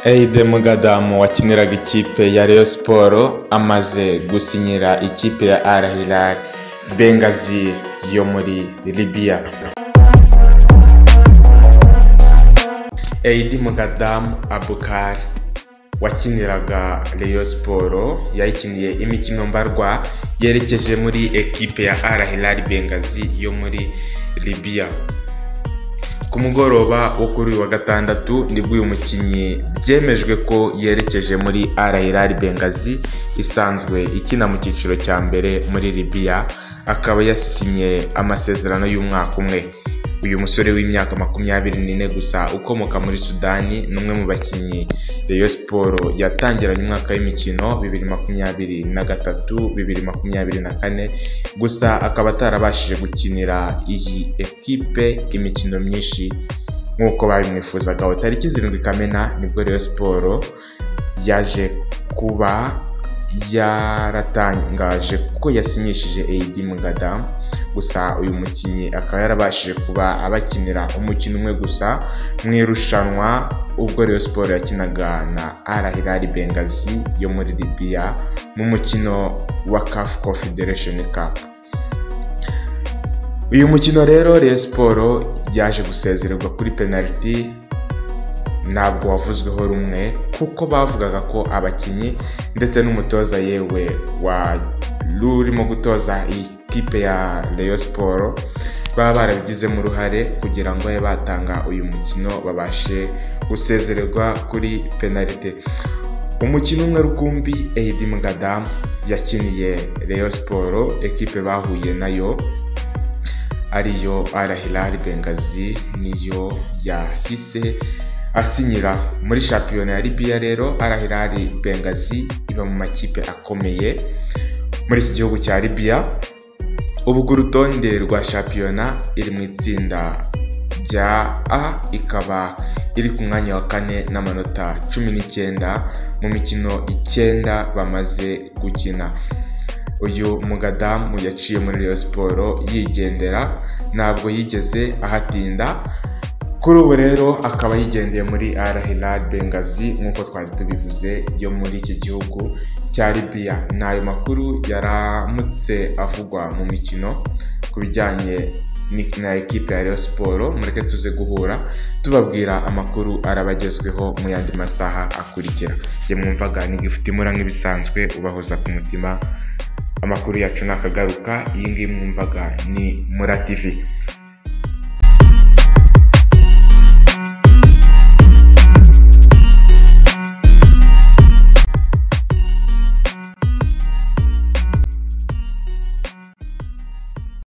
Eid Mugadam wakiniraga ikipe ya Rayon Sports amaze gusinyira ikipe ya Al Hilal Benghazi yo muri Libya. Eid Mugadam Abukar wakiniraga Rayon Sports yayikiniye imikino mbarwa yerekeje muri ekipe ya Al Hilal Benghazi yo muri Libya. Ku mugoroba wo kuri uyu wa gatandatu nibwo uyu mukinnyi byemejwe ko yerekeje muri Al Hilal Benghazi isanzwe ikina mu cyiciro cya mbere muri Libya, akaba yasinye amasezerano y'umwaka umwe. Uyu musore w'imyaka 24 gusa ukomoka muri Sudani ni umwe mu bakinnyi Rayon Sports yatangiranye umwaka w'imikino 2023 2024, gusa akaba atarabashije gukinira iyi ekipe imikino myinshi nk'uko babimwifuzaga. Tariki 7 Kamena nibwo Rayon Sports yaje kuba yaratangaje ko yasinyishije Eid Mugadam, gusa uyu mukinnyi akaba yarabashije kuba abakinira umukino umwe gusa mu irushanwa ubwo Rayon Sports yakinaga na Al Hilal Benghazi yo muri Libya mu mukino wa CAF Confederation Cup. Uyu mukino rero Rayon Sports yaje gusezererwa kuri penalty, ntabwo wavuzweho rumwe kuko bavugaga ko abakinnyi ndetse n'umutoza yewe wa rurimo gutoza iyi kipe ya Rayon Sports baba barabigizemo uruhare kugira ngo babe batanga uyu mukino babashe gusezererwa kuri penalite. Umukino umwe rukumbi Eid Mugadam yakiniye Rayon Sports, ekipe bahuye nayo ariyo Al Hilal Benghazi niyo yahise asinyira muri shampiyona ya Libya. Rero Al Hilal Benghazi iba mu makipe akomeye muri iki gihugu cya Libya. Ubu ku rutonde rwa shampiyona iri mu itsinda rya A, ikaba iri ku mwanya wa 4 n'amanota 19 mu mikino 9 bamaze gukina. Uyu Mugadam yaciye muri Rayon Sports yigendera, ntabwo yigeze ahatinda. Kuri ubu rero akaba yigendeye muri Al Hilal Benghazi nk'uko twari tubivuze yo muri iki gihugu cya Libya. Ni ayo makuru yaramutse avugwa mu mikino ku bijyanye na ekipe ya Rayon Sports. Mureke tuze guhura tubabwira amakuru arabagezweho mu yandi masaha akurikira. Njye mwumvaga ni Gift Mura nk'ibisanzwe ubahoza ku mutima. Amakuru yacu nakagaruka. Iyi ngiyi mwumvaga ni Mura TV.